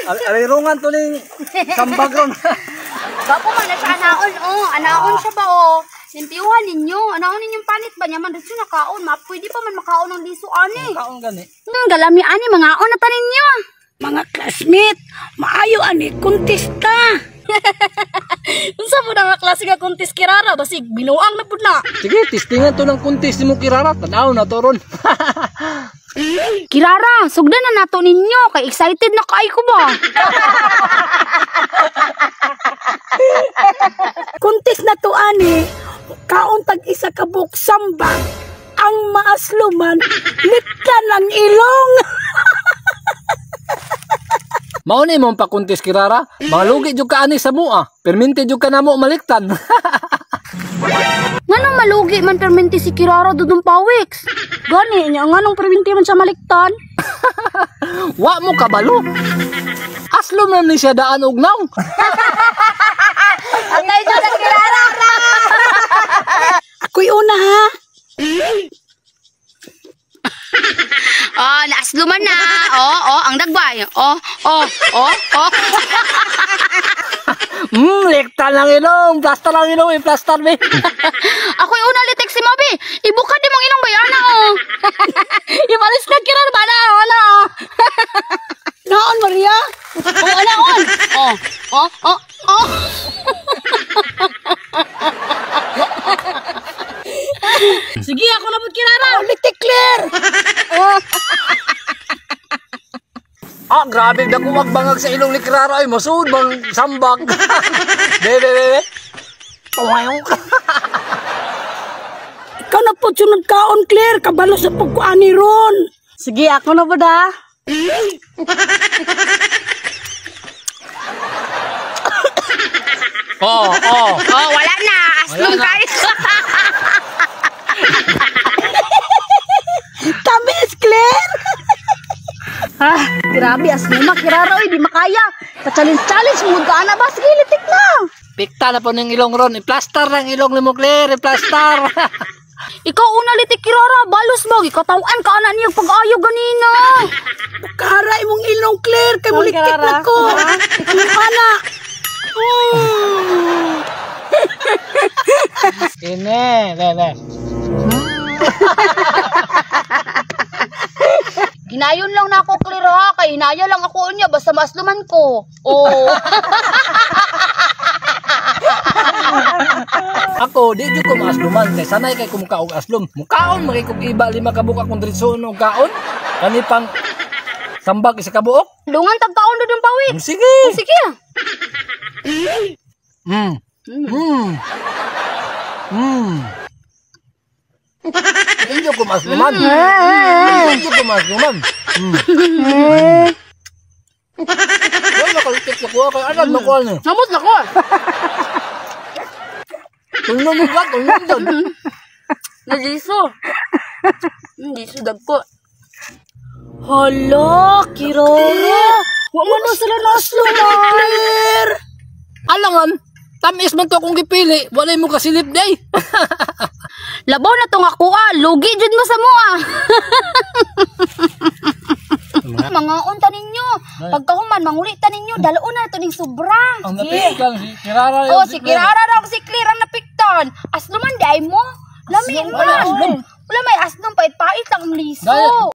Alirungan to ning sambag ron. Gapo man na siya anaon oh. Anaon siya ba oh. Limpiyuhan ninyo. Anaon ninyong panit ba niya man diretso na kaon. Ma pwede pa man makaon ng liso ani. Kaon gani. Nang galami ani mangaon na ta ninyo. Mga classmate, maayo ani kontesta. Unsa mo na nga klase nga kuntis Kirara basig binuang na pud na. Sige, testingan to ng kuntis nimo Kirara. Tanaw na to ron. Kirara, sugdan na nato ninyo kay excited na kay ko ba. Kuntis na to ani, kaon tag isa ka buok sambag. Ang maasluman, liktan ang ilong. Mao ni mong pakuntis Kirara. Malugi jud ka ani sa mua. Perminti jud ka namo maliktan. Nganong malugi man perminti si Kirara dudong pawiks? Gani nya nganong perminti man siya maliktan? Wa mo kabalo. Aslom na ni siya daan og naw. Atay jud na Kirara. Ako'y una ha. Oh, naasluman na. Oh, oh, ang dagbay. Oh, oh, oh, oh. Liktan lang ilong. Plaster lang ilong. I-plaster be. Ako'y una litik si Moby. Ibuka di mong ilong bayana oh. Ibalis na Kirara ba na wala. Naon Maria? Oh, anaon. Oh, oh, oh, oh. Sige ako na pud Kirara. Oh, litik Claire. Ah, grabe na kumag bangag sa ilong ni Kirara ay masud bang sambag. Bebe, bebe. Tuwayong ka. Ikaw na po sunod kaon Claire, kabalo sa pagkuani ron. Sige ako na pud ha. Oh, oh. Oh, wala na. Aslom Wala na. kayo. Tamis Claire. Ah, grabe asluma Kirara oy di makaya. Pa-challenge challenge mo ka ana ba sige litik na. Pikta na po ng ilong ron. I-plaster ng ilong ni mo, Claire. I-plaster. Ikaw una litik Kirara, balos ba gikatawan ka ana niyo pag-ayo ganina. Bukara imong ilong Claire, kay Naon, muliktik Kirara? na ko. Ang ana. Kine, bebe. Ginayon lang na ako Claire ha, kay hinaya lang ako niya basta maasluman ko. Oh. Ako, di jud ko maasluman. Kay sanay kay kumuka og aslum. Mukaon, makikog iba lima ka buok akong diretso og kaon. Kani pang sambag isa ka buok. Dungan tagkaon dudong pawik. Sige. Sige. Hindi ko maasluman. Hindi ko maasluman. Wala nakalitik sa kuha kay alam na kuha niya. Namot na ko. Tulong mo ba? Tulong doon. Nadiso. Diso dagko. Hala, Kirara. Wa man na sila naasluman. Claire. Alangan, tamis man to akong gipili. Walay mo kasilip day. Labaw na tong ako ah. Lugi jud mo sa mo ah. Mga unta ninyo. Pagkahuman manguli ta ninyo, dalo na to ning sobra. Ang napiktan si Kirara. Oh, si Kirara raw si Claire ang napiktan. Asluman di ay mo. Lami man. Wala, aslum. Wala may aslum pait-pait lang ang liso. Dahil-